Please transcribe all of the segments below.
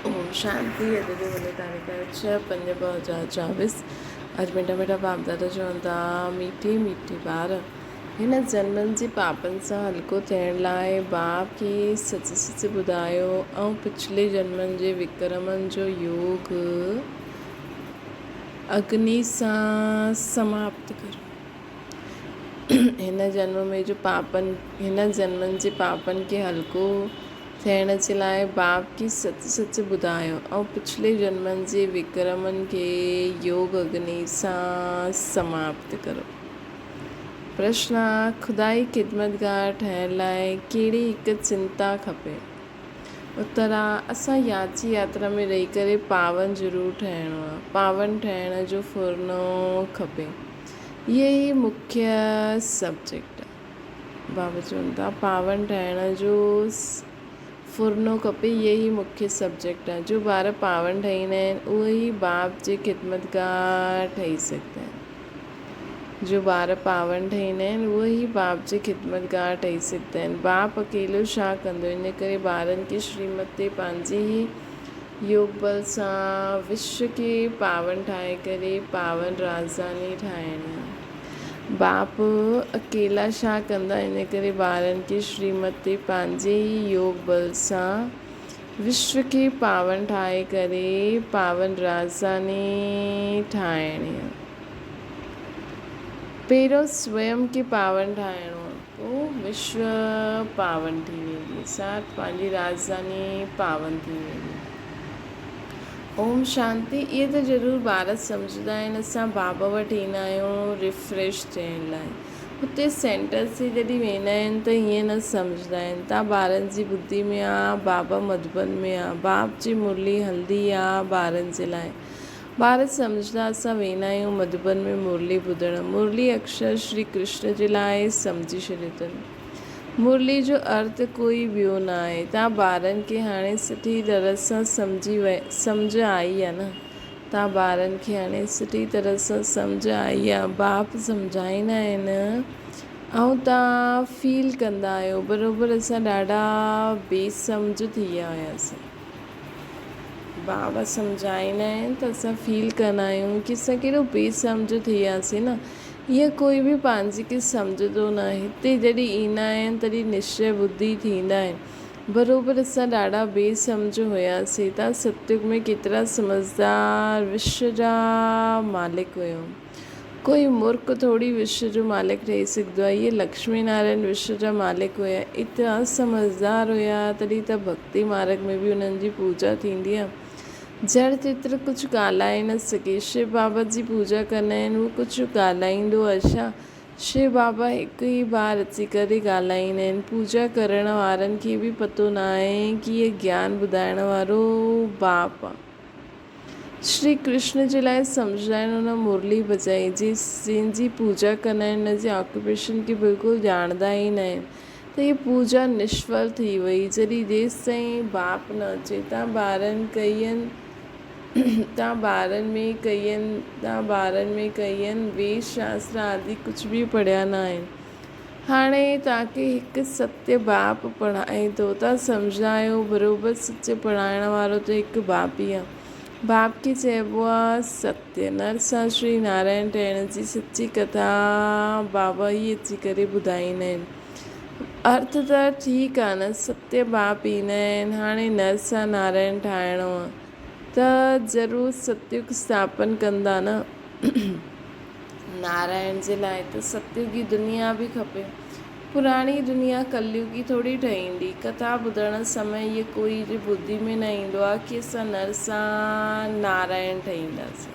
اوم شانتي اڄ جي ولي تاريخ آهي 6/5/2024 اڄ مٺا مٺا باپ دادا چون ٿا ميٺي ميٺي ٻار هن جنمن جي پاپن سان هلڪو ٿيڻ لاء باپ کي سچ سچ ٻڌايو ۽ پڇلي جنمن جي وڪرمن جو يوگ اگني سان سماپت ڪريو. هن جنم ۾ جو پاپن هن جنمن جي پاپن کي هلڪو ٿيڻ جي لاء باپ کي سچ سچ ٻڌايو ۽ پڇلي جنمن جي وڪرمن کي يوگ اگني سان سماپت ڪرو. پرشن، خدائي خدمتگار ٺهڻ لاء ڪهڙي هڪ چنتا کپي؟ اتر آ، اسان ياچي ياترا ۾ رهي ڪري پاون ضرور ٺهڻو آ. پاون ٺهڻ جو ڦرنو کپي. اهي ئي مکيه سبجيڪٽ آ. بابا چون ٿا پاون ٺهڻ جو ڦرنو کپي اهي ئي مکيه سبجيڪٽ آ. جو ٻار پاون ٺهيندا آهن اهي ئي باپ جي خدمتگار ٺهي سگهندا آهن. جو ٻار پاون ٺهيندا آهن، اهي ئي باپ جي خدمتگار ٺهي سگهندا آهن. باپ اڪيلو ڇا ڪندو؟ ان ڪري ٻارن کي شريمت تي پنهنجي ئي يوگ بل سان وشو کي پاون ٺاهي ڪري پاون راڄڌاني ٺاهڻي آهي. باپ اڪيلا ڇا ڪندا؟ ان ڪري ٻارن کي شريمت تي پنهنجي ئي يوگ بل سان وشو کي پاون ٺاهي ڪري پاون راڄڌاني ٺاهڻي آ. پهريون سويم کي پاون ٺاهڻو آ پوء وشو پاون ٿي ويندي ساٿ پنهنجي راڄڌاني پاون ٿي ويندي. اوم شانتي اهي ته ضرور ٻار سمجهندا آهن اسان بابا وٽ ايندا آهيون ريفريش ٿيڻ لاء. هتي سينٽر تي جڏهن ويندا آهن ته هيئن نه سمجهندا آهن تان ٻارن جي ٻڌي ۾ آ بابا مڌبن ۾ آ باپ جي مرلي هلندي آ ٻارن جي لاء ٻار سمجهندا اسان ويندا آهيون مڌبن ۾ مرلي ٻڌڻ مرلي اڪشر شري ڪرشن جي لاء سمجهي ڇڏيو اٿن مرلي جو ارٿ ڪوئي ٻيو نه آهي تان ٻارن کي هاڻي سٺي طرح سان سمجهي سمجهه آئي آ نه. تان ٻارن کي هاڻي سٺي طرح سان سمجهه آئي آ باپ سمجهائيندا آهن ۽ تان فيل ڪندا آهيو بروبر اسان ڏاڍا بي سمجهه ٿي ويا هياسين بابا سمجهائيندا آهن ته اسان فيل ڪندا آهيون ڪي اسان ڪيڏو بي سمجهه ٿي وياسين نه ائين ڪوئي به پنهنجي کي سمجهندو نه هتي جڏهن ايندا آهن تڏهن نشچي ٻڌي ٿيندا آهن بروبر اسان ڏاڍا بي سمجهه هياسين. تان ستيگ ۾ ڪيترا سمجهدار وشو جا مالڪ هيو. ڪوئي مورک ٿوري وشو جو مالڪ ٺهي سگهندو آهي. اهي لڪشمي نارائڻ وشو جا مالڪ هيا. ايترا سمجهدار هيا تڏهن ته ڀڳتي مارڳ ۾ به انهن جي پوڄا ٿيندي آهي. جڙ چتر ڪجهه ڳالهائي نه سگهي. شو بابا جي پوڄا ڪندا آهن هو ڪجهه ڳالهائيندو آهي ڇا؟ شو بابا هڪ ئي بار اچي ڪري ڳالهائيندا آهن. پوڄا ڪرڻ وارن کي به پتو ناهي ڪي هي گيان ٻڌائڻ وارو باپ آ. شري ڪرشن جي لاء سمجهندا آهن ان مرلي بجائي جي جنهن جي پوڄا ڪندا آهن ان جي آڪيوپيشن کي بلڪل ڄاڻندا ئي ناهن ته هي پوڄا نشڦل ٿي وئي جڏهن جيستائين باپ نه اچي تان ٻارن ڪئين تان ٻارن ۾ ڪئين تان ٻارن ۾ ڪئين ويد شاستر آدي ڪجهه به پڙهيا نه آهن. هاڻي توهان کي هڪ ستيه باپ پڙهائي ٿو. توهان سمجهندا آهيو بروبر سچ پڙهائڻ وارو ته هڪ باپ ئي آهي. باپ کي چئبو آهي ستيه. نر سان شري نارائڻ ٺهڻ جي سچي ڪٿا بابا ئي اچي ڪري ٻڌائيندا آهن. ارٿ ته ٺيڪ آ نه ستيه باپ ايندا آهن هاڻي نر سان نارائڻ ٺاهڻو آ ته ضرور ستيوگ اسٿاپن ڪندا نه نارائڻ جي لاء ته ستيوگي دنيا به کپي پراڻي دنيا ڪليوگي ٿوري ٺهيندي ڪٿا ٻڌڻ سمي اهي ڪوئي جي ٻڌي ۾ نه ايندو آ ڪي اسان نر سان نارائڻ ٺهينداسين.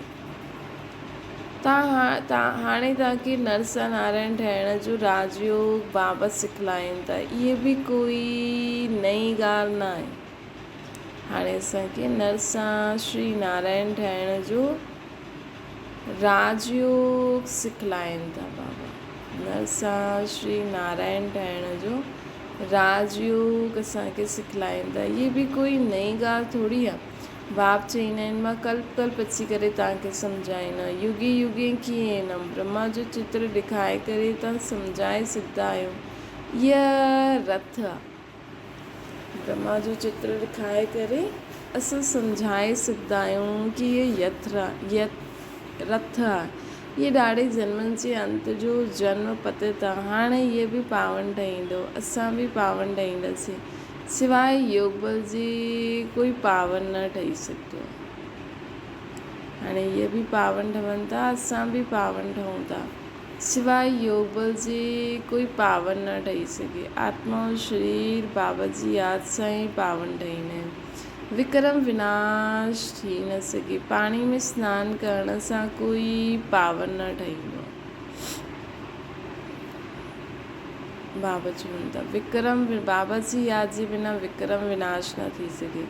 هاڻي توهان کي نرسا نارائڻ ٺهڻ جو راج يوگ بابت سکلائين ٿا. اهي به ڪوئي نئين ڳالهه نه آهي. هاڻي اسان کي نرسا شري نارائڻ ٺهڻ جو راج يوگ سکلائين ٿا بابا. نرسا شري نارائڻ ٺهڻ جو راج يوگ اسان کي سکلائين ٿا. اهي به ڪوئي نئين ڳالهه ٿوري آهي. باپ چئيندا آهن، مان ڪلپ ڪلپ اچي ڪري توهان کي سمجهائيندو. يگي يگين ڪيئن ايندم؟ برهما جو چتر ڏيکاري ڪري توهان سمجهائي سگهندا آهيو. هيء رٿ آهي. برهما جو چتر ڏيکاري ڪري. اسان سمجهائي سگهندا آهيون ڪي اهي يٿرا، يت، رٿ آهي. اهي ڏاڍي جنمن جي انت جو جنم پتت آهي. هاڻي اهي به پاون ٺهيندو، اسان به پاون ٺهينداسين. سواء يوگ بل جي ڪوئي پاون نه ٺهي سگهندو آهي. هاڻي اهي به پاون ٺهن ٿا، اسان به پاون ٺهون ٿا. سواء يوگ بل جي ڪوئي پاون نه ٺهي سگهي. آتما ۽ شرير بابا جي ياد سان ئي پاون ٺهيندا آهن. وڪرم وناش ٿي نه سگهي. پاڻي ۾ سنان ڪرڻ سان ڪوئي پاون نه ٺهيندو آهي. بابا چون ٿا وڪرم بابا جي ياد جي بنا وڪرم وناش نه ٿي سگهي.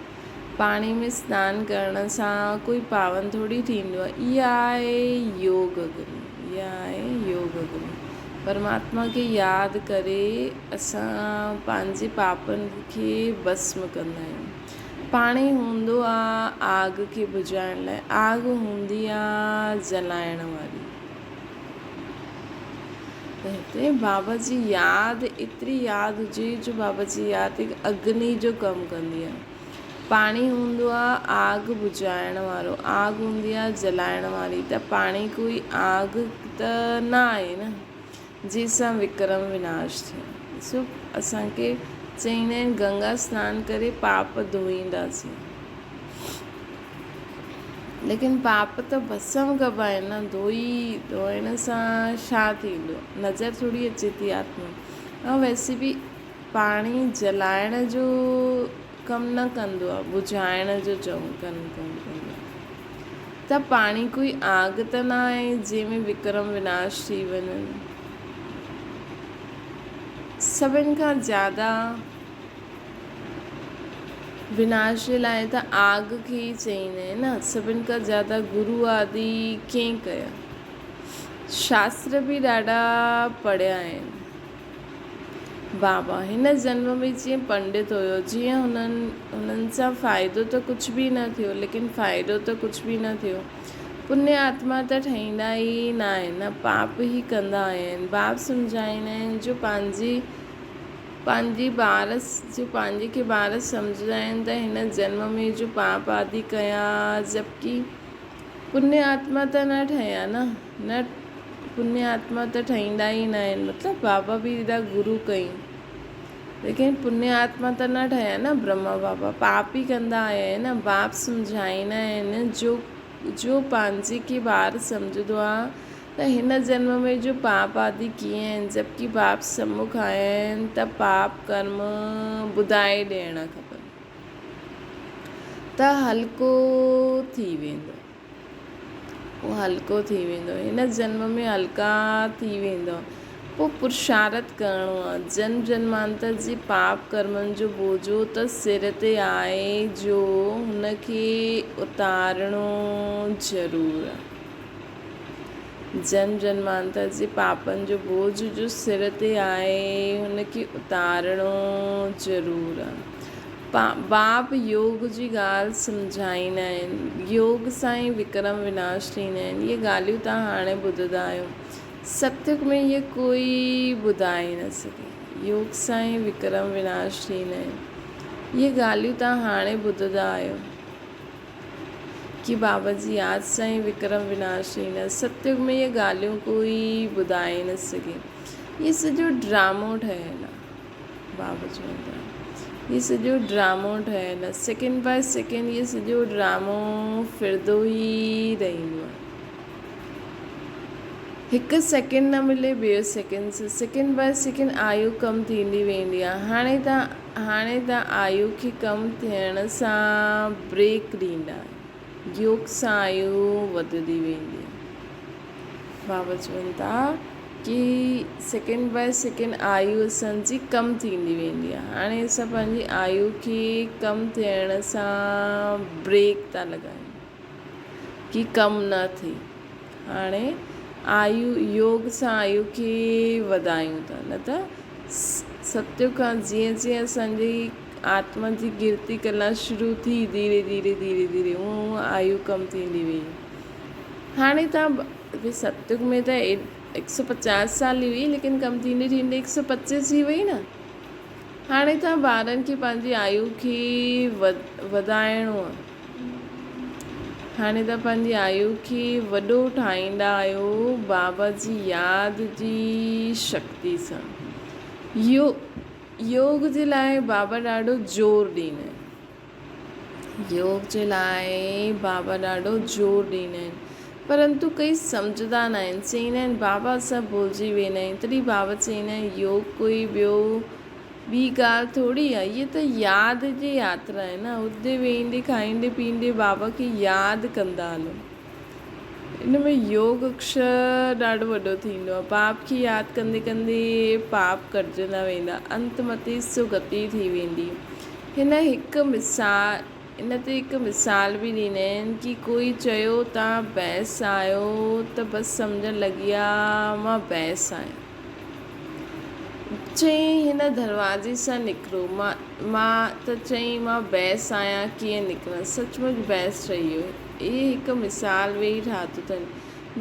پاڻي ۾ سنان ڪرڻ سان ڪوئي پاون ٿوري ٿيندو آهي. اها آهي يوگ اگني. اها آهي يوگ اگني. پرماتما کي ياد ڪري اسان پنهنجي پاپن کي ڀسم ڪندا آهيون. پاڻي هوندو آ آگ کي بجهائڻ لاء، آگ هوندي آ جلائڻ واري. ته هتي بابا جي ياد ايتري ياد هجي جو بابا جي ياد هڪ اگني جو ڪم ڪندي آ. پاڻي هوندو آ آگ بجهائڻ وارو، آگ هوندي آ جلائڻ واري ته پاڻي ڪوئي آگ ته نه آهي نه جنهن سان وڪرم وناش ٿئي. ڏسو اسان کي چئيندا آهن گنگا سنان ڪري پاپ ڌوئينداسين. ليڪن پاپ ته ڀسم ڪبا آهن نه، ڌوئي ڌوئڻ سان ڇا ٿيندو؟ نظر ٿوري اچي ٿي آتما ۽ ويسي به پاڻي جلائڻ جو ڪم نه ڪندو آهي، بجهائڻ جو چئون ڪم ڪندو آهي. ته پاڻي ڪوئي آگ ته نه آهي جنهن ۾ وڪرم وناش ٿي وڃن. سڀن کان زياده وناش جي لاء ته آگ کي ئي چئيندا آهن نه. سڀن کان زياده گرو آدي ڪنهن ڪيا؟ شاستر به ڏاڍا پڙهيا آهن. بابا هن جنم ۾ جيئن پنڊت هيو، جيئن هنن هنن سان فائدو ته ڪجهه به نه ٿيو، ليڪن فائدو ته ڪجهه به نه ٿيو. پڃ آتما ته ٺهيندا ئي نه آهن، نه پاپ ئي ڪندا آهن. باپ سمجهائيندا آهن جو پنهنجي پنهنجي ٻار جو پنهنجي کي ٻار سمجهندا آهن ته هن جنم ۾ جو پاپ آدي ڪيا جبڪه پڃ آتما ته نه ٺهيا نه نه پڃ آتما ته ٺهيندا ئي نه آهن مطلب بابا به ايڏا گرو ڪئين ليڪن پڃ آتما ته نه ٺهيا نه برهما بابا پاپ ئي ڪندا آيا آهن نه باپ سمجهائيندا آهن جو جو پنهنجي کي ٻار سمجهندو آ ته هن جنم ۾ جو پاپ آدي ڪيئن آهن، جبڪه باپ سمک آهن ته پاپ ڪرم ٻڌائي ڏيڻا کپن ته هلڪو ٿي ويندو. پوء هلڪو ٿي ويندو. هن جنم ۾ هلڪا ٿي ويندؤ. پوء پرشارٿ ڪرڻو آهي. جنم جنمانتر جي پاپ ڪرمن جو بوجو ته سر تي آهي جو هن کي اتارڻو ضرور آهي. جنم جنمانتر جي پاپن جو بوجھ جو سر تي آهي، هن کي اتارڻو ضرور آ. باپ يوگ جي ڳالهه سمجهائيندا آهن. يوگ سان ئي وڪرم وناش ٿيندا آهن. اهي ڳالهيون توهان هاڻي ٻڌندا آهيو. ستيگ ۾ اهي ڪوئي ٻڌائي نه سگهي. يوگ سان ئي وڪرم وناش ٿيندا آهن. اهي ڳالهيون توهان هاڻي ٻڌندا آهيو. ڪي بابا جي ياد سان ئي وڪرم وناش ٿيندا. ستيگ ۾ اهي ڳالهيون ڪوئي ٻڌائي نه سگهي. هي سڄو ڊرامو ٺهيل آهي. بابا چون ٿا هي سڄو ڊرامو ٺهيل آهي. سيڪنڊ باء سيڪنڊ هي سڄو ڊرامو ڦرندو ئي رهندو آهي. هڪ سيڪنڊ نه ملي ٻيو سيڪنڊ سي سيڪنڊ باء سيڪنڊ آيو ڪم ٿيندي ويندي آ هاڻي ته هاڻي ته آيو کي ڪم ٿيڻ سان بريڪ ڏيندا يوگ سان آيو وڌندي ويندي آ بابا چون ٿا ڪي سيڪنڊ باء سيڪنڊ آيو اسان جي ڪم ٿيندي ويندي آ هاڻي اسان پنهنجي آيو کي ڪم ٿيڻ سان بريڪ ٿا لڳايون. ڪي ڪم نه ٿئي. هاڻي آيو يوگ سان آيو کي وڌايون ٿا نه ته ستيگ کان جيئن جيئن اسان جي آتما جي گرتي ڪلا شروع ٿي ڌيري ڌيري ڌيري ڌيري اونئن اونئن آيو ڪم ٿيندي وئي. هاڻي تان ڀي ستيگ ۾ ته هڪ سو پچاس سال ئي هئي ليڪن ڪم ٿيندي ٿيندي هڪ سو پچيس ٿي وئي نه. هاڻي توهان ٻارن کي پنهنجي آيو کي وڌائڻو آهي. هاڻي توهان پنهنجي آيو کي وڏو ٺاهيندا آهيو بابا جي ياد جي شڪتي سان. يوگ جي لاء بابا ڏاڍو زور ڏيندا آهن. يوگ جي لاء بابا ڏاڍو زور ڏيندا آهن پرنتو ڪئي سمجهندا نه آهن چئيندا آهن بابا اسان ڀلجي ويندا آهيون تڏهن بابا چئيندا آهن يوگ ڪوئي ٻيو ٻي ڳالهه ٿوري آهي هيء ته ياد جي ياترا آهي نه اتي ويهندي کائيندي پيئندي بابا کي ياد ڪندا هلو ان ۾ يوگ اڪشر ڏاڍو وڏو ٿيندو آهي باپ کي ياد ڪندي ڪندي پاپ ڪٽجندا ويندا انت متي سو گتي ٿي ويندي. هن هڪ مثال ان تي هڪ مثال به ڏنائين ڪي ڪوئي چيو تان بحث آيو ته بس سمجهڻ لڳيا مان بحث آهيان. چيائين هن دروازي سان نڪرو مان مان ته چيائين مان بحث آهيان ڪيئن نڪران سچ مچ بحث ٺهي ويو. اهي هڪ مثال ويهي ٺاهتو اٿن.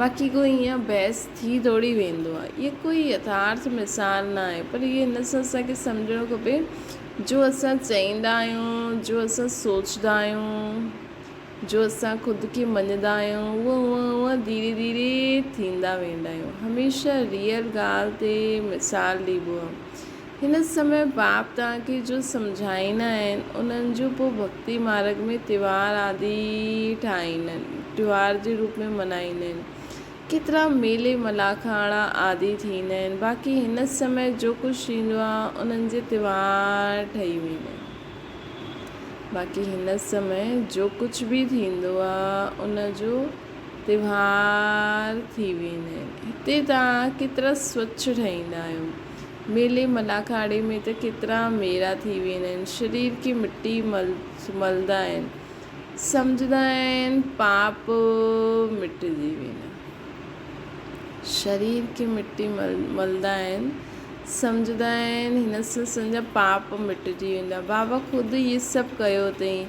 باقي ڪو ائين بحث ٿي ٿوري ويندو آهي. اهي ڪوئي يٿارٿ مثال نه آهي پر اهي هن سان اسان کي سمجهڻو کپي جو اسان چئيندا آهيون، جو اسان سوچدا آهيون، جو اسان خود کي مڃدا آهيون اهو اونئن اونئن ڌيري ڌيري ٿيندا ويندا آهيون. هميشه ريئل ڳالهه تي مثال ڏبو آهي. هن سمي باپ توهان کي جو سمجهائيندا آهن انهن جو پوء ڀڳتي مارڳ ۾ تيوهار آدي ٺاهيندا آهن، تيوهار جي روپ ۾ ملهائيندا آهن. ڪيترا ميلي ملاکاڙا آدي ٿيندا آهن. باقي هن سمي جو ڪجهه ٿيندو آهي انهن جي تيوهار ٺهي ويندا آهن. باقي هن سمي جو ڪجهه به ٿيندو آهي ان جو تيوهار ٿي ويندا آهن. هتي توهان ڪيترا سوڇ ٺهيندا آهيو. ميلي ملاکاڙي ۾ ته ڪيترا ميرا ٿي ويندا آهن. شرير کي مٽي ملندا آهن. سمجهندا آهن پاپ مٽجي ويندا. شرير کي مٽي ملندا آهن. سمجهندا آهن هن سان اسان جا پاپ مٽجي ويندا. بابا خود اهي سڀ ڪيو اٿئين.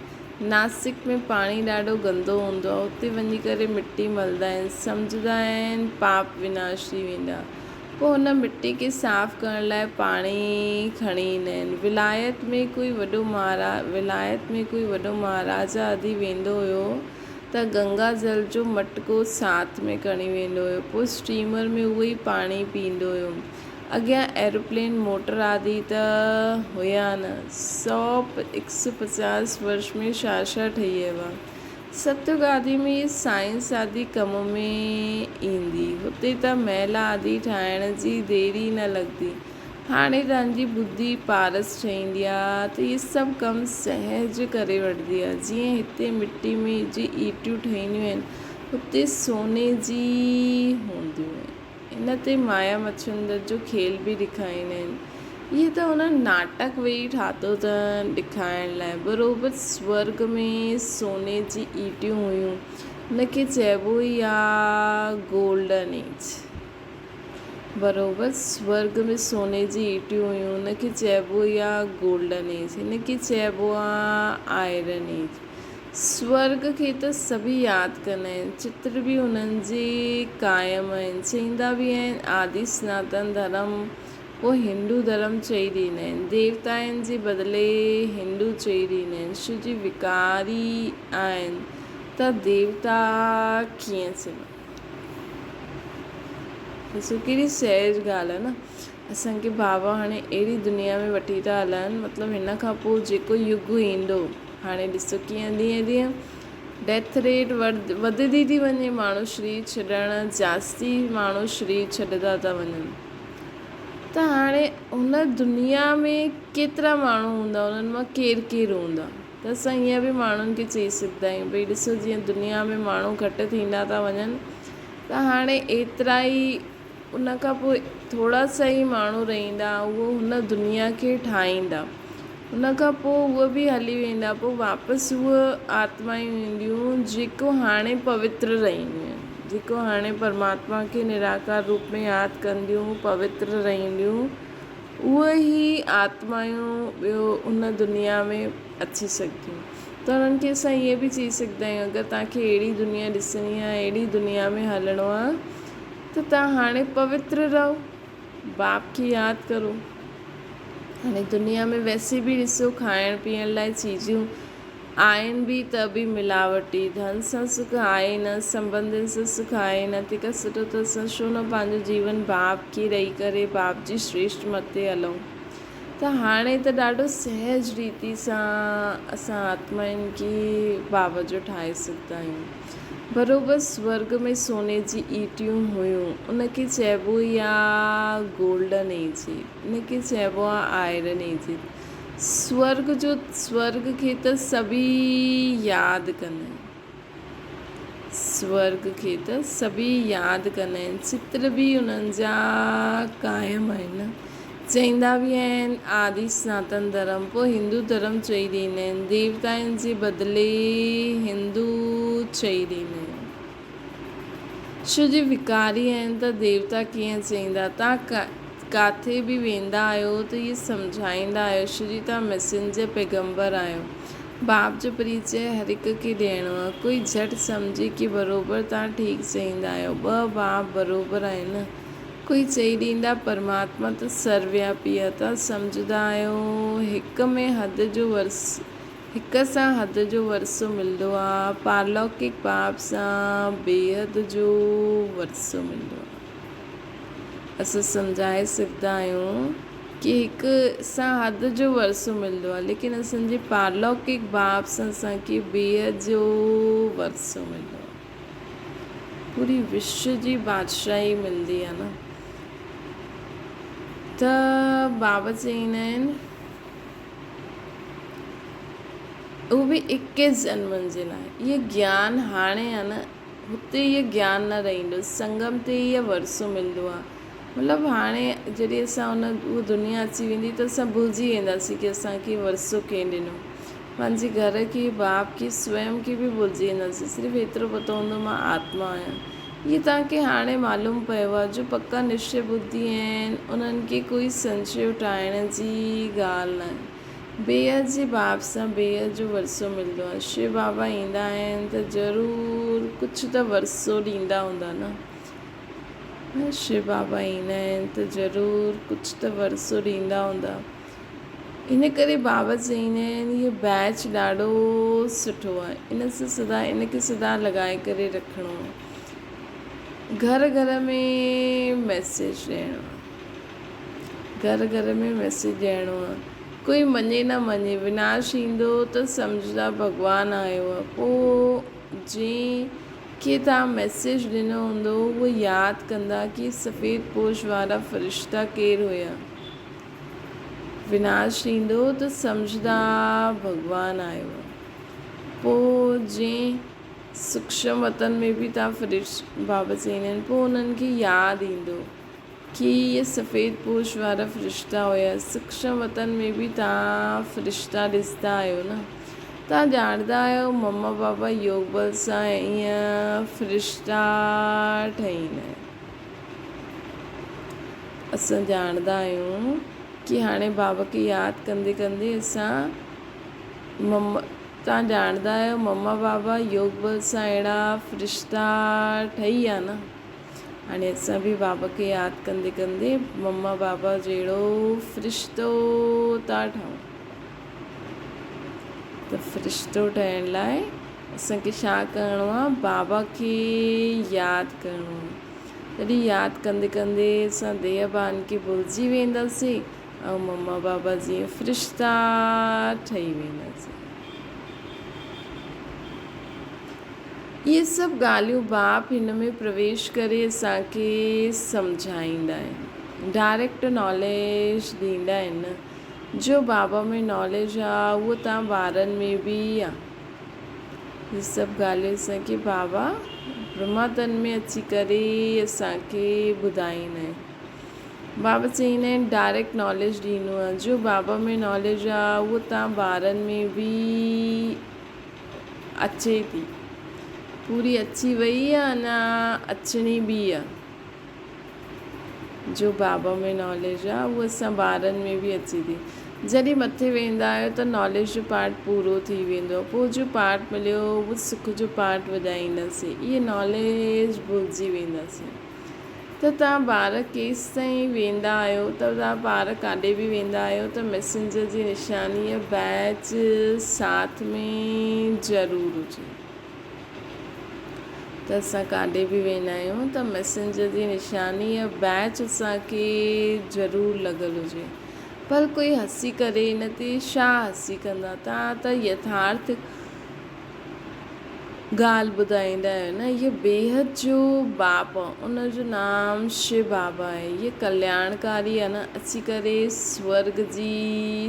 ناسڪ ۾ پاڻي ڏاڍو گندو هوندو آهي. اتي وڃي ڪري مٽي ملندا آهن. سمجهندا آهن پاپ وناش ٿي ويندا. پوء ان مٽي کي صاف ڪرڻ لاء پاڻي کڻي ايندا آهن. ولايت ۾ ڪوئي وڏو مهارا ولايت ۾ ڪوئي وڏو مهاراجا آدي ويندو هيو ته گنگا جل جو مٽڪو ساٿ ۾ کڻي ويندو هيو. پوء اسٽيمر ۾ اهو ئي پاڻي پيئندو هيو. اڳيان ايروپلين موٽر آدي ته هيا نه. هڪ سو پچاس ورش ۾ ڇا ڇا ٺهي آيو آهي. ستيگ آدي ۾ سائنس آدي ڪم ۾ ايندي. هتي ته محل آدي ٺاهڻ جي دير ئي نه لڳندي. هاڻي توهان جي ٻڌي پارس ٺهيندي آ ته اهي سڀ ڪم سهج ڪري وٺندي آ. جيئن هتي مٽي ۾ جي ايٽيون ٺهنديون آهن، هتي سوني جي هونديون آهن. ان تي مايا مڇندر جو کيل به ڏيکاريندا آهن. اهي ته انهن ناٽڪ ويهي ٺاتو اٿن ڏيکارڻ لاء. بروبر سورڳ ۾ سوني جي ايٽيون هيون. ان کي چئبو ئي آ گولڊن ايج. بروبر سورڳ ۾ سوني جي ايٽيون هيون. ان کي چئبو ئي آ گولڊن ايج. هن کي چئبو آ آئرن ايج. سورڳ کي ته سڀئي ياد ڪندا آهن، چتر به انهن جي قائم آهن، چئيندا به آهن آدي سناتن ڌرم پوء هندو ڌرم چئي ڏيندا آهن، ديوتائن جي بدلي هندو چئي ڏيندا آهن، شو جي وڪاري آهن ته ديوتا ڪيئن چئبا. ڏسو ڪهڙي سهج ڳالهه آهي نه. اسان کي بابا هاڻي اهڙي دنيا ۾ وٺي ٿا هلن مطلب هن کان پوء جيڪو يگ ايندو هاڻي ڏسو ڪيئن ڏينهن ڏينهن ڊيٿ ريٽ وڌندي ٿي وڃي ماڻهو شرير ڇڏڻ جاستي ماڻهو شرير ڇڏندا ٿا وڃن ته هاڻي هن دنيا ۾ ڪيترا ماڻهو هوندا انهن مان ڪير ڪير هوندا ته اسان ائين به ماڻهن کي چئي سگهندا آهيون ڀئي ڏسو جيئن دنيا ۾ ماڻهو گهٽ ٿيندا ٿا وڃن ته هاڻي ايترا ئي ان کان پوء ٿورا سا ئي ماڻهو رهندا، اهو هن دنيا کي ٺاهيندا. ان کان پوء اهي به هلي ويندا، پوء واپس اهي آتمائون اينديون جيڪو هاڻي پوتر رهنديون آهن، جيڪو هاڻي پرماتما کي نراڪار روپ ۾ ياد ڪنديون، پوتر رهنديون، اهي ئي آتمائون ٻيو هن دنيا ۾ اچي سگهنديون. ته انهن کي اسان ائين به چئي سگهندا آهيون اگر توهان کي اهڙي دنيا ڏسڻي آهي، اهڙي دنيا ۾ هلڻو آهي ته توهان هاڻي پوتر رهو، باپ کي ياد ڪرو. هاڻي دنيا ۾ ويسي به ڏسو کائڻ پيئڻ لاء چيزون آهن به ته به ملاوٽي. ڌن سان سک آهي نه، سنٻنڌين سان سک آهي نه، تنهن کان سٺو ته اسان ڇو نه پنهنجو جيون باپ کي ڏئي ڪري باپ جي شريشٽ مت تي هلون. ته هاڻي ته ڏاڍو سهج ريتي سان اسان آتمائن کي باب جو ٺاهي سگهندا آهيون. بروبر سورڳ ۾ سوني جي ايٽيون هيون، ان کي چئبو ئي آ گولڊن ايج. ان کي چئبو آ آئرن ايج. سورڳ جو سورڳ کي ته سڀيئي ياد ڪندا آهن. سورڳ کي ته سڀيئي ياد ڪندا آهن. چتر به انهن جا قائم آهن. چئيندا به آهن آدي سناتن ڌرم پوء هندو ڌرم چئي ڏيندا آهن. ديوتائن جي بدلي هندو چئي ڏيندا آهن. شو جي وڪاري آهن ته ديوتا ڪيئن چئيندا؟ توهان ڪاٿي به ويندا آهيو ته اهي سمجهائيندا آهيو، شو جي توهان ميسينجر، پيغمبر، آهيو. باپ جو پريچئه هر هڪ کي ڏيڻو آهي. ڪوئي جهٽ سمجهي ڪي بروبر توهان ٺيڪ چئيندا آهيو. ٻه باپ بروبر آهن نه. ڪوئي چئي ڏيندا پرماتما ته سروياپي آهي. توهان سمجهندا آهيو هڪ ۾ حد جو ورث. هڪ سان حد جو ورثو ملندو آ، پارلوڪڪ باپ سان بيحد جو ورثو ملندو آ. اسان سمجهائي سگهندا آهيون ڪي هڪ سان حد جو ورثو ملندو آ، ليڪن اسان جي پارلوڪڪ باپ سان اسان کي بيحد جو ورثو ملندو آ. پوري وشو جي بادشاهي ملندي آ نه. ته بابا چئيندا آهن. اهو به اڪيس جنمن جي لاء. اهو گيان هاڻي آ نه، هتي اهو گيان نه رهندو. سنگم تي ئي اهو ورثو ملندو آ. مطلب هاڻي جڏهن اسان ان اها دنيا اچي ويندي ته اسان ڀلجي وينداسين ڪي اسان کي ورثو ڪنهن ڏنو. پنهنجي گهر کي، باپ کي، سويم کي به ڀلجي وينداسين. صرف ايترو پتو هوندو مان آتما آهيان. اهو توهان کي هاڻي معلوم پيو آهي، جو پڪا نشچي ٻڌي آهن، انهن کي ڪوئي سنشي اٺائڻ جي ڳالهه ناهي. بيحد جي باب سان بيحد جو ورثو ملندو آهي. شو بابا ايندا آهن ته ضرور ڪجهه ته ورثو ڏيندا هوندا نه. شو بابا ايندا آهن ته ضرور ڪجهه ته ورثو ڏيندا هوندا. ان ڪري بابا چئيندا آهن هي بيچ ڏاڍو سٺو آهي ان سان سدا ان کي سدا لڳائي ڪري رکڻو آهي گهر گهر ۾ ميسيج ڏيڻو آهي گهر گهر ۾ ميسيج ڏيڻو آهي ڪوئي مڃي نه مڃي وناش ايندو ته سمجهندا ڀڳوان آيو آهي پوء جنهن کي توهان ميسيج ڏنو هوندو اهو ياد ڪندا ڪي سفيد پوش وارا فرشتا ڪير هيا. وناش ٿيندو ته سمجهندا ڀڳوان آيو آهي. پوء جنهن سوڪشم وطن ۾ به توهان فرش بابا چئيندا آهن پوء انهن کي ياد ايندو ڪي اهي سفيد پوش وارا فرشتا هيا. سوڪشم وطن ۾ به توهان فرشتا ڏسندا آهيو نه. توهان ڄاڻندا آهيو مما بابا يوگ بل سان ائين فرشتا ٺهيندا آهن. اسان ڄاڻندا آهيون ڪي هاڻي بابا کي ياد ڪندي ڪندي اسان مما توهان ڄاڻندا آهيو مما بابا يوگ بل سان اهڙا فرشتا ٺهي ويا نه هاڻي اسان به بابا کي ياد ڪندي ڪندي مما بابا جهڙو فرشتو ٿا ٺهون ته فرشتو ٺهڻ لاء اسان کي ڇا ڪرڻو آ بابا کي ياد ڪرڻو آ تڏهن ياد ڪندي ڪندي اسان ديهه ڀان کي ڀلجي وينداسين ۽ مما بابا جيئن فرشتا ٺهي وينداسين. اهي سڀ ڳالهيون باپ هن ۾ پرويش ڪري اسان کي سمجهائيندا آهن. ڊائريڪٽ ناليج ڏيندا آهن نه. جو بابا ۾ ناليج آ اهو توهان ٻارن ۾ به آ. هي سڀ ڳالهيون اسان کي بابا برهما تن ۾ اچي ڪري اسان کي ٻڌائيندا آهن. بابا چئيندا آهن ڊائريڪٽ ناليج ڏيندو آهيان جو بابا ۾ ناليج آهي اهو توهان ٻارن ۾ به اچي ٿي. پوري اچي وئي آهي اڃا اچڻي به آهي. جو بابا ۾ ناليج آ اهو اسان ٻارن ۾ به اچي ٿي. جڏهن مٿي ويندا آهيو ته ناليج جو پارٽ پورو ٿي ويندو آ پوء جو پارٽ مليو اهو سک جو پارٽ وڄائينداسين اهي ناليج ڀلجي وينداسين. ته توهان ٻار ڪيستائين ويندا آهيو ته توهان ٻار ڪاڏي به ويندا آهيو ته ميسينجر جي نشاني يا بيچ ساٿ ۾ ضرور هجي. ته اسان ڪاڏي به ويندا آهيون ته ميسينجر جي نشاني يا بيچ اسان کي ضرور لڳل هجي. پر ڪوئي هسي ڪري ان تي ڇا هسي ڪندا؟ توهان ته يٿارٿ ڳالهه ٻڌائيندا آهيو نه. هيء بيحد جو باپ ان جو نام شو بابا آهي. هيء ڪلياڻڪاري آهي نه، اچي ڪري سورڳ جي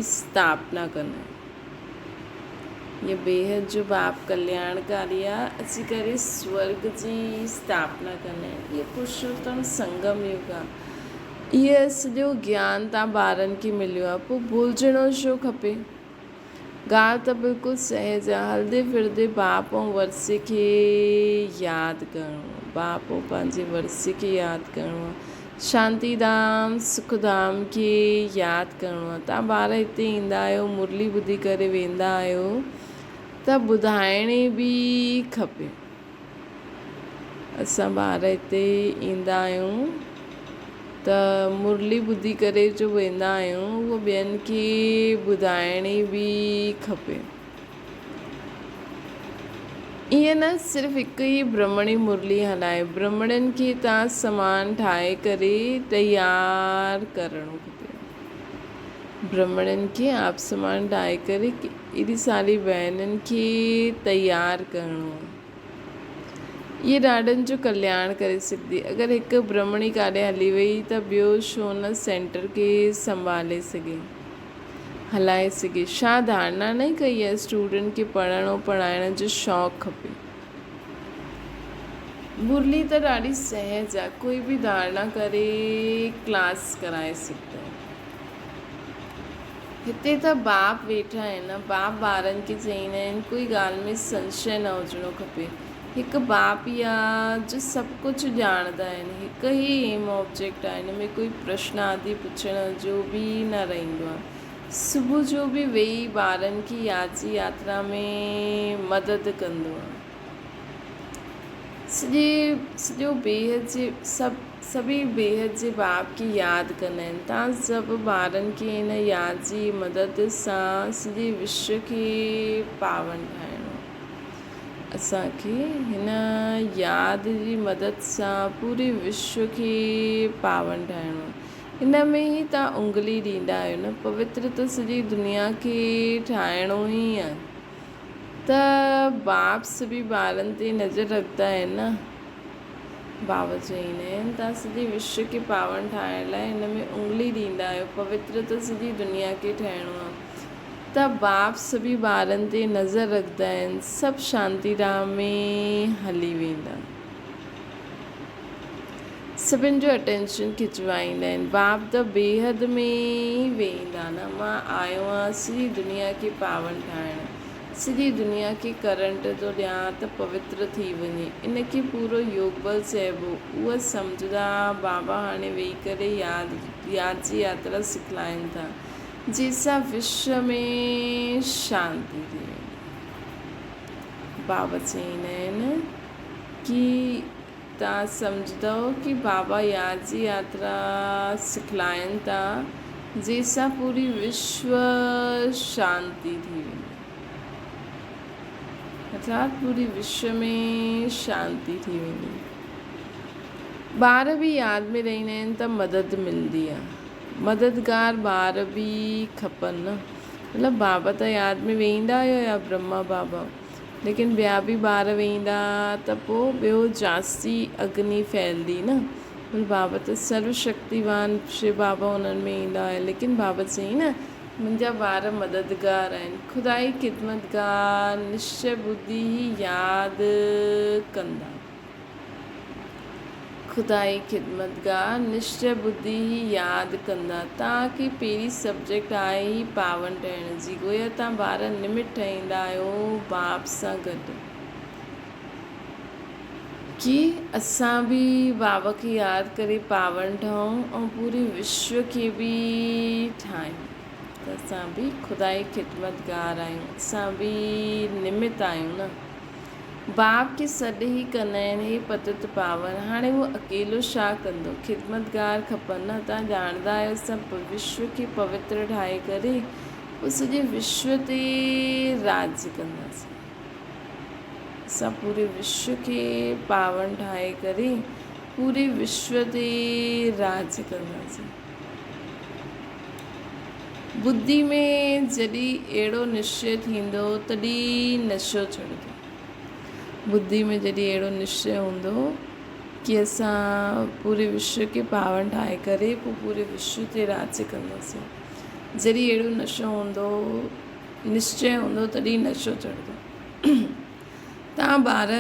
اسٿاپنا ڪندا آهن. هيء بيحد جو باپ ڪلياڻڪاري آهي، اچي ڪري سورڳ جي اسٿاپنا ڪندا آهن. هيء پرشوتم سنگم يگ آهي. هيء سڄو گيان تان ٻارن کي مليو آهي، پوء ڀلجڻو ڇو کپي؟ ڳالهه ته بلڪل سهج آ، هلندي ڦرندي باپ ۽ ورثي کي ياد ڪرڻو آ، باپ ۽ پنهنجي ورثي کي ياد ڪرڻو آ، شانتي ڌام، سک ڌام کي ياد ڪرڻو آ. توهان ٻار هتي ايندا آهيو، مرلي ٻڌي ڪري ويندا آهيو ته ٻڌائڻي به کپي. اسان ٻار هتي ايندا آهيون ته مرلي ٻڌي ڪري جو ويندا آهيون اهو ٻين کي ٻڌائڻي به کپي. ائين نه صرف هڪ ئي برهمڻي مرلي هلائي، برهمڻين کي تان سامان ٺاهي ڪري تيار ڪرڻو کپي. برهمڻين کي آپ سامان ٺاهي ڪري ايڏي ساري ڀينن کي تيار ڪرڻو آهي. اهي ڏاڍن جو ڪلياڻ ڪري سگهندي. اگر هڪ برهمڻي ڪاڏي هلي وئي ته ٻيو ڇو نه سينٽر کي سنڀالي سگهي، هلائي سگهي. ڇا ڌارڻا نه ڪئي آهي اسٽوڊنٽ کي پڙهڻ ۽ پڙهائڻ جو شوق کپي. مرلي ته ڏاڍي سهج آهي، ڪوئي به ڌارڻا ڪري ڪلاس ڪرائي سگهندو آهي. هتي ته باپ ويٺا آهن نه، باپ ٻارن کي چئيندا آهن ڪوئي ڳالهه ۾ سنشي نه هجڻو کپي. هڪ باپ ئي آ جو سڀ ڪجهه ڄاڻندا آهن. هڪ ئي ايم آبجيڪٽ آ، هن ۾ ڪوئي پرشن آدي پڇڻ جو به نه رهندو آ. صبح جو به ويهي ٻارن کي ياجي ياترا ۾ مدد ڪندو آ. سڄي سڄو بيحد جي سڀ سڀئي بيحد جي باپ کي ياد ڪندا آهن. تان سڀ ٻارن کي هن ياد جي مدد سان سڄي وشو کي پاون ٺاهڻو آهي. اسان کي هن ياد جي مدد سان پوري وشو کي پاون ٺاهڻو آهي. هن ۾ ئي تان انگلي ڏيندا آهيو نه. پوتر ته سڄي دنيا کي ٺاهڻو ئي آهي. ته باپ سڀئي ٻارن تي نظر رکندا آهن نه؟ بابا چئيندا آهن، توهان سڄي وشو کي پاون ٺاهڻ لاء هن ۾ انگلي ڏيندا آهيو، پوتر ته سڄي دنيا کي ٺهڻو آهي. ته باپ سڀئي ٻارن تي نظر رکندا آهن، سڀ شانتي ڌام ۾ هلي ويندا. سڀن جو اٽينشن کچوائيندا آهن. باپ ته بيحد ۾ ئي ويهندا نه. مان آيو آهيان سڄي دنيا کي پاون ٺاهڻ. سڄي دنيا کي ڪرنٽ ٿو ڏيان ته پوتر ٿي وڃي. ان کي پورو يوگ بل چئبو. اهي سمجهندا بابا هاڻي ويهي ڪري ياد ياد جي ياترا سکلائين ٿا. جنهن سان وشو ۾ شانتي ٿي وڃي. بابا چئيندا آهن. ڪي توهان سمجهندؤ ڪي بابا ياد جي ياترا سکلائين ٿا جنهن سان پوري وشو شانتي ٿي ويندي ارٿات پوري وشو ۾ شانتي ٿي ويندي. ٻار به ياد ۾ رهندا آهن ته مدد ملندي آهي. مددگار ٻار به کپن نه. مطلب بابا ته ياد ۾ ويهندا آهيو يا برهما بابا. ليڪن ٻيا به ٻار ويندا ته پوء ٻيو جاستي اگني ڦهلدي نه. بول بابا ته سرو شڪتيوان شو بابا انهن ۾ ايندا هيا ليڪن بابا چيائين نه منهنجا ٻار مددگار آهن خدائي خدمتگار نشچي ٻڌي هي ياد ڪندا. خدائي خدمتگار نشچئه ٻڌي هي ياد ڪندا. توهان کي پهرين سبجيڪٽ آهي هي پاون ٺهڻ جي. گويا توهان ٻار نمت ٺهيندا آهيو باپ سان گڏ. ڪي اسان به باب کي ياد ڪري پاون ٺهون ۽ پوري وشو کي به ٺاهيون ته اسان به خدائي خدمتگار آهيون اسان به نمت آهيون نه. باپ کي سڏ ئي ڪندا آهن، هي پتت پاون، هاڻي هو اڪيلو ڇا ڪندو؟ خدمتگار کپن نه؟ توهان ڄاڻندا آهيو اسان وشو کي پوتر ٺاهي ڪري پوء سڄي وشو تي راڄ ڪنداسين. اسان پوري وشو کي پاون ٺاهي ڪري پوري وشو تي راڄ ڪنداسين. ٻڌي ۾ جڏهن اهڙو نشچي ٿيندو تڏهن نشو ڇڏندو. ٻڌي ۾ جڏهن اهڙو نشچي هوندو ڪي اسان پوري وشو کي پاون ٺاهي ڪري پوء پوري وشو تي راڄ ڪنداسين. جڏهن اهڙو نشو هوندو، نشچي هوندو تڏهن نشو چڙهندو. تان ٻار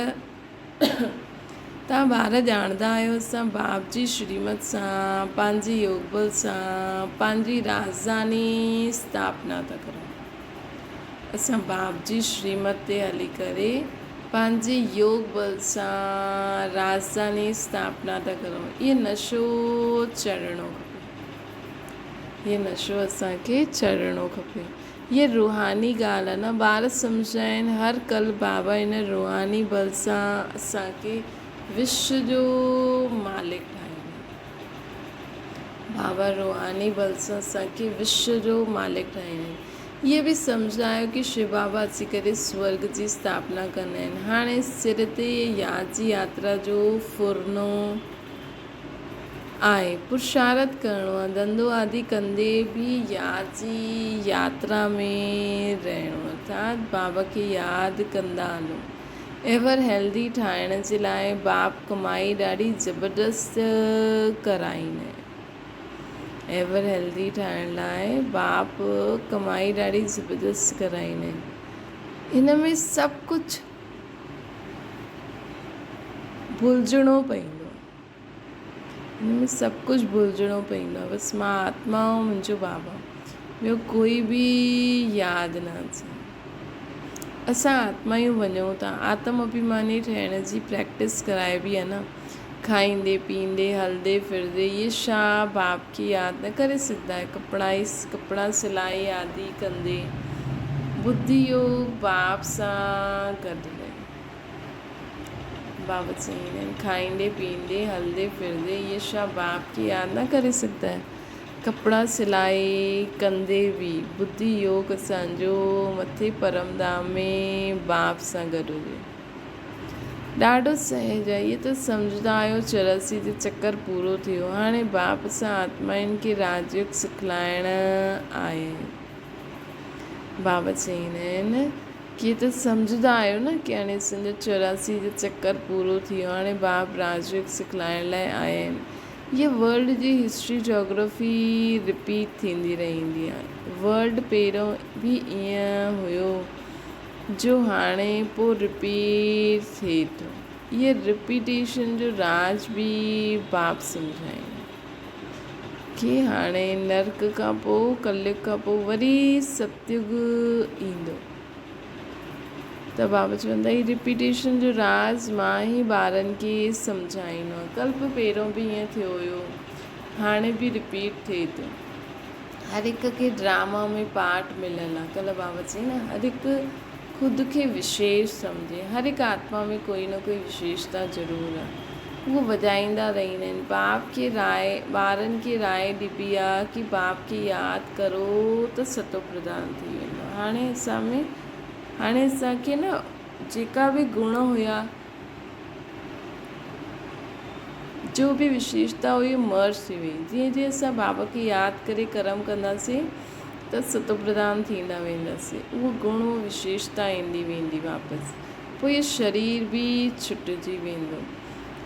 توهان ٻار ڄاڻندا آهيو اسان باپ جي شريمت سان پنهنجي يوگبل سان پنهنجي راڄڌاني اسٿاپنا ٿا ڪريون. اسان باپ جي شريمت تي هلي ڪري پنهنجي يوگ بل سان راڄڌاني اسٿاپنا ٿا ڪريون. اهي نشو چڙهڻو کپي. اهي نشو اسان کي چڙهڻو کپي. هيء روحاني ڳالهه آهي نه ٻار سمجهائين هر ڪل بابا ان روحاني بل سان اسان کي وشو جو مالڪ ٺاهيندو. بابا روحاني بل سان اسان کي وشو جو مالڪ ٺاهيندو. هيء به سمجهايو ڪي شو بابا اچي ڪري سورڳ جي اسٿاپنا ڪندا آهن. هاڻي سر تي ياد جي ياترا جو ڦرنو آهي. پرشارٿ ڪرڻو آهي. ڌنڌو آدي ڪندي به ياد جي ياترا ۾ رهڻو آهي. ارٿات بابا کي ياد ڪندا هلو. ايور هيلدي ٺاهڻ جي لاء باپ ڪمائي ڏاڍي زبردست ڪرائين. ايور هيلدي ٺاهڻ لاء باپ ڪمائي ڏاڍي زبردست ڪرائين. هن ۾ سڀ ڪجهه ڀلجڻو پئيندو. هن ۾ سڀ ڪجهه ڀلجڻو پئيندو آهي. بس مان آتما ۽ منهنجو بابا، ٻيو ڪوئي به ياد نه اچي. اسان آتمايون وڃون ٿا. آتم اڀيماني ٺهڻ جي پريڪٽس ڪرائبي آهي نه. کائيندي، پيئندي، هلندي ڦرندي اهي ڇا باپ کي ياد نه ڪري سگهندا آهيو؟ ڪپڙا سلائي آدي ڪندي ٻڌي يوگ باپ سان گڏ رهي. بابا چئين آهن، کائيندي پيئندي، هلندي ڦرندي اهي ڇا باپ کي ياد نه ڪري سگهندا آهن؟ ڪپڙا سلائي ڪندي به ٻڌي يوگ اسان جو مٿي پرم ڌام ۾ باپ سان گڏ هجي. ڏاڍو سهج آهي. اهي ته سمجهندا آهيو 84 جو چڪر پورو ٿيو. هاڻي باپ سان آتمائن کي راجيوگ سکلائڻ آهي. بابا چئين آهن، ڪي ته سمجهندا آهيو نه ڪي هاڻي اسان جو 84 جو چڪر پورو ٿي ويو هاڻي باپ راجيوگ سکلائڻ لاء آيا آهن. هيء ورلڊ جي هسٽري جاگرافي رپيٽ ٿيندي رهندي آهي. ورلڊ پهريون به ائين هيو جو هاڻي پو رپيٽ ٿئي ٿو. هيء رپيٽيشن جو راز به باپ سمجهائيندو ڪي هاڻي نرڪ کان پوء ڪليگ کان پوء وري ستيگ ايندو ته بابا چوندا هي رپيٽيشن جو راز مان ئي ٻارن کي سمجهائيندو آهيان ڪلپ پهريون به ائين ٿيو هيو هاڻي به رپيٽ ٿئي ٿو هر هڪ کي ڊراما ۾ پارٽ مليل آهي ڪلهه بابا چئي نه هر هڪ خود کي وشيش سمجهي. هر هڪ آتما ۾ ڪوئي نه ڪوئي وشيشتا ضرور آ. اهو وڄائيندا رهندا آهن. باپ کي راء، ٻارن کي راء ڏبي آ ڪي باپ کي ياد ڪرو ته ستو پرڌان ٿي ويندو. هاڻي اسان ۾ هاڻي اسان کي نه جيڪا به گڻ هيا، جو به وشيشتا هئي مرج ٿي وئي. جيئن جيئن اسان بابا کي ياد ڪري ڪرم ڪنداسين ته ستوپرڌان ٿيندا وينداسين. اهو گڻ اهو وشيشتا ايندي ويندي واپس. پوء اهو شرير به ڇٽجي ويندو.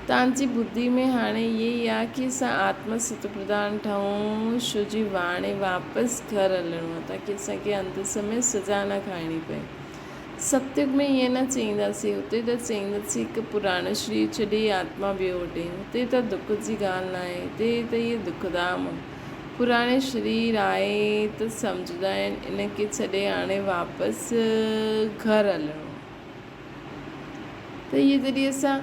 توهان جي ٻڌي ۾ هاڻي اهي ئي آهي ڪي اسان آتما ستوپرڌان ٺهون شو جي واڻي واپس گهر هلڻو آهي تاڪي اسان کي انت سمي سزا نه کائڻي پئي. ستيگ ۾ ائين نه چئينداسين، اتي ته چئينداسين هڪ پراڻو شرير ڇڏي آتما ٻيو اڏي. هتي ته دک جي ڳالهه ناهي، هتي ته هيء دکڌام پراڻي شرير آهي ته سمجهندا آهن ان کي ڇڏي هاڻي واپس گهر هلڻو آهي. ته هيء جڏهن اسان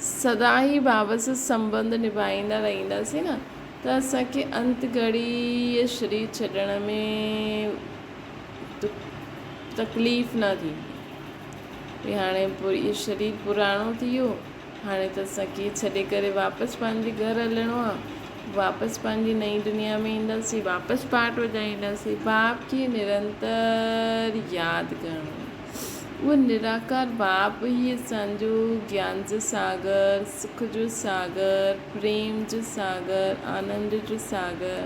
سدا ئي بابا سان سنٻنڌ نڀائيندا رهنداسين نه ته اسان کي انت گهڙي هيء شرير ڇڏڻ ۾ تڪليف نه ٿيندي. ڀئي هاڻي اهو شرير پراڻو ٿي ويو، هاڻي ته اسان کي ڇڏي ڪري واپس پنهنجي گهر هلڻو آ، واپس پنهنجي نئين دنيا ۾ اينداسين، واپس پاٺ وڄائينداسين. باپ کي نرنتر ياد ڪرڻو آ. اهو نراڪار باپ ئي اسان جو گيان جو ساگر، سک جو ساگر، پريم جو ساگر، آنند جو ساگر،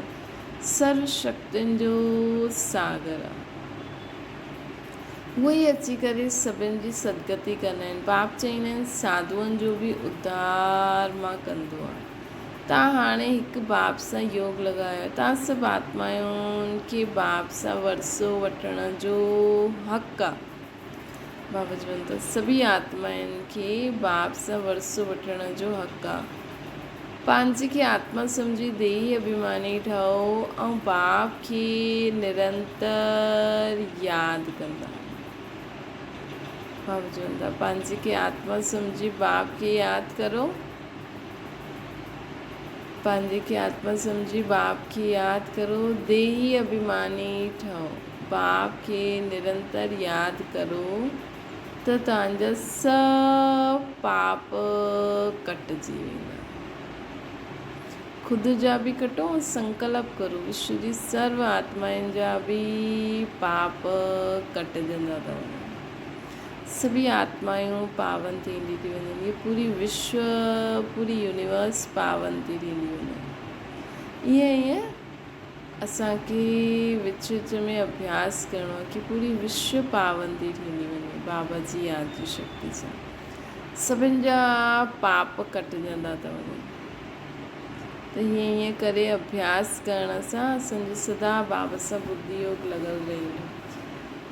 سرو شڪتين جو ساگر آ. اهي ئي اچي ڪري سڀن جي سدگتي ڪندا آهن. باپ چئيندا آهن ساڌوئن جو به اڌار مان ڪندو آهيان. تان هاڻي هڪ باپ سان يوگ لڳايو. تان سڀ آتمائن کي باپ سان ورثو وٺڻ جو حق آ. بابا چون ٿا سڀئي آتمائن کي باپ سان ورثو وٺڻ جو حق آ. پنهنجي کي آتما سمجهي ديهي اڀيماني ٺهو ۽ باپ کي نرنتر ياد ڪندا رهو. بابا چون ٿا پنهنجي کي آتما سمجهي باپ کي ياد ڪرو. پنهنجي کي آتما سمجهي باپ کي ياد ڪرو. ديهي اڀيماني ٺهو. باپ کي نرنتر ياد ڪرو. ته توهان جا سڀ پاپ ڪٽجي ويندا. خود جا به ڪٽو ۽ سنڪلپ ڪرو وشو جي سرو آتمائن جا به پاپ ڪٽجندا ٿا وڃن. سڀئي آتمائون پاون ٿيندي ٿي وڃن. هيء پوري وشو، پوري يونيورس پاون ٿي ٿيندي وڃي. ائين ائين اسان کي وچ وچ ۾ اڀياس ڪرڻو آهي ڪي پوري وشو پاون ٿي ٿيندي وڃي بابا جي ياد جي شڪتي سان سڀن جا پاپ ڪٽجندا ٿا وڃن ته هيئن هيئن ڪري اڀياس ڪرڻ سان اسان جو سدا بابا سان ٻڌي يوگ لڳل رهندو.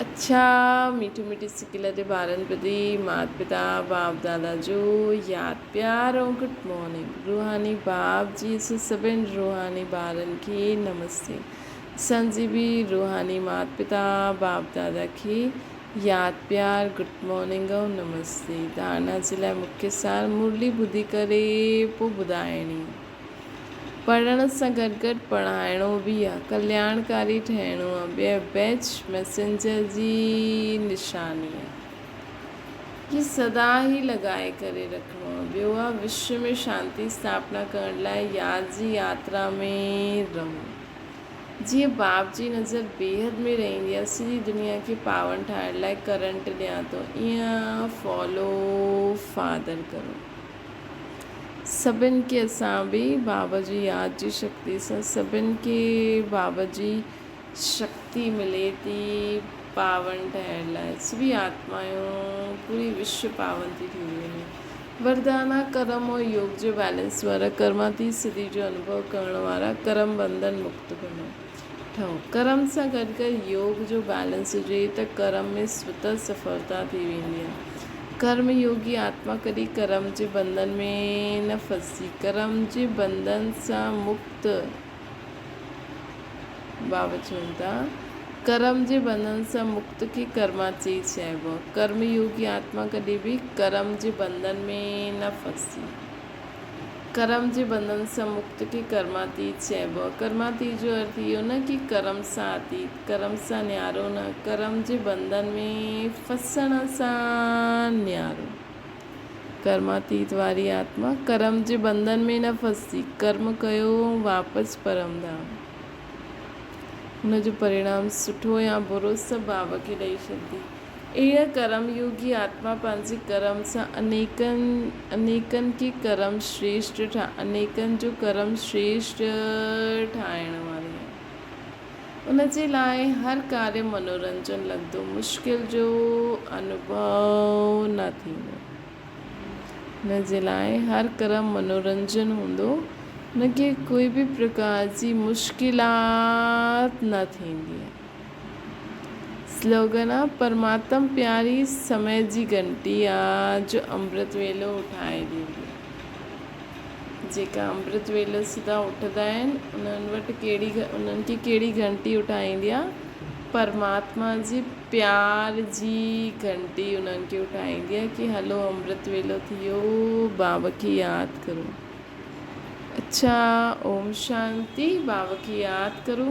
اڇا ميٺي ميٺي سڪيلڌي ٻارن پرتي مات پتا باپ دادا جو ياد پيار ۽ گڊ مارننگ روحاني باپ جي اسان سڀن روحاني ٻارن کي نمستي اسان جي به روحاني مات پتا باپ دادا کي ياد پيار گڊ مارننگ ۽ نمستي ڌارنا جي لاء مکيه سار مرلي ٻڌي ڪري پو ٻڌائڻي. پڙهڻ سان گڏ گڏ پڙهائڻو به آ، ڪلياڻڪاري ٺهڻو آ، ٻيء بيچ ميسينجر جي نشاني آ. هي سدا ئي لڳائي ڪري رکڻو آ. ٻيو آ وشو ۾ شانتي اسٿاپنا ڪرڻ لاء ياد جي ياترا ۾ رهو. جيئن باپ جي نظر بيحد ۾ رهندي آ، سڄي دنيا کي پاون ٺاهڻ لاء ڪرنٽ ڏيان ٿو، ايئن فالو فادر ڪرو. سڀن کي اسان به بابا جي ياد جي شڪتي سان سڀن کي بابا جي شڪتي ملي ٿي پاون ٺهڻ لاء سڀي آتمائون پوري وشو پاون ٿي ٿيندي وڃي وردانا ڪرم اور يوگ جو بيلنس وارا ڪرماتي سڌي جو انوڀو ڪرڻ وارا ڪرم بنڌن مڪت بنو ٺهو ڪرم سان گڏ گڏ يوگ جو بيلنس هجي ته ڪرم ۾ سوتر سڦلتا ٿي ويندي آهي. ڪرم يوگي آتما ڪڏهن ڪرم جي بنڌن ۾ نه ڦسي. ڪرم جي بنڌن سان مڪت بابا چون ٿا، ڪرم جي بنڌن سان مڪت کي ڪرماتيت چئبو آهي. ڪرم يوگي آتما ڪڏهن به ڪرم جي بنڌن ۾ نه ڦسي. ڪرم جي بنڌن سان مڪت کي ڪرماتيت چئبو آهي. ڪرماتيت جو ارٿ اهو نه ڪي ڪرم سان اتيت، ڪرم سان نيارو نه، ڪرم جي بنڌن ۾ ڦسڻ سان نيارو. ڪرماتيت واري آتما ڪرم جي بنڌن ۾ نه ڦسجي، ڪرم ڪيو ۽ واپس پرم ڌام. ان جو پرڻام سٺو يا برو سڀ بابا کي ڏئي ڇڏندي. اهڙا ڪرم يوگي آتما پنهنجي ڪرم سان انيڪن انيڪن کي ڪرم شريشٽ ٺا انيڪن جو ڪرم شريشٽ ٺاهڻ واري آهي. ان جي لاء هر ڪاريه منورنجن لڳندو، مشڪل جو انوڀو نه ٿيندو. ان جي لاء هر ڪرم منورنجن هوندو، ان کي ڪوئي به پرڪار جي مشڪلات نه ٿيندي. سلوگن آ، پرماتم پياري سمي جي گهنٽي آ جو امرت ويلو اٺائي ڏيندي. جيڪا امرت ويلو سدا اٺندا آهن انهن وٽ ڪهڙي انهن کي ڪهڙي گهنٽي اٺائيندي آ؟ پرماتما جي پيار جي گهنٽي انهن کي اٺائيندي آ ڪي هلو امرت ويلو ٿي ويو بابا کي ياد ڪرو. اڇا اوم شانتي بابا کي ياد ڪرو.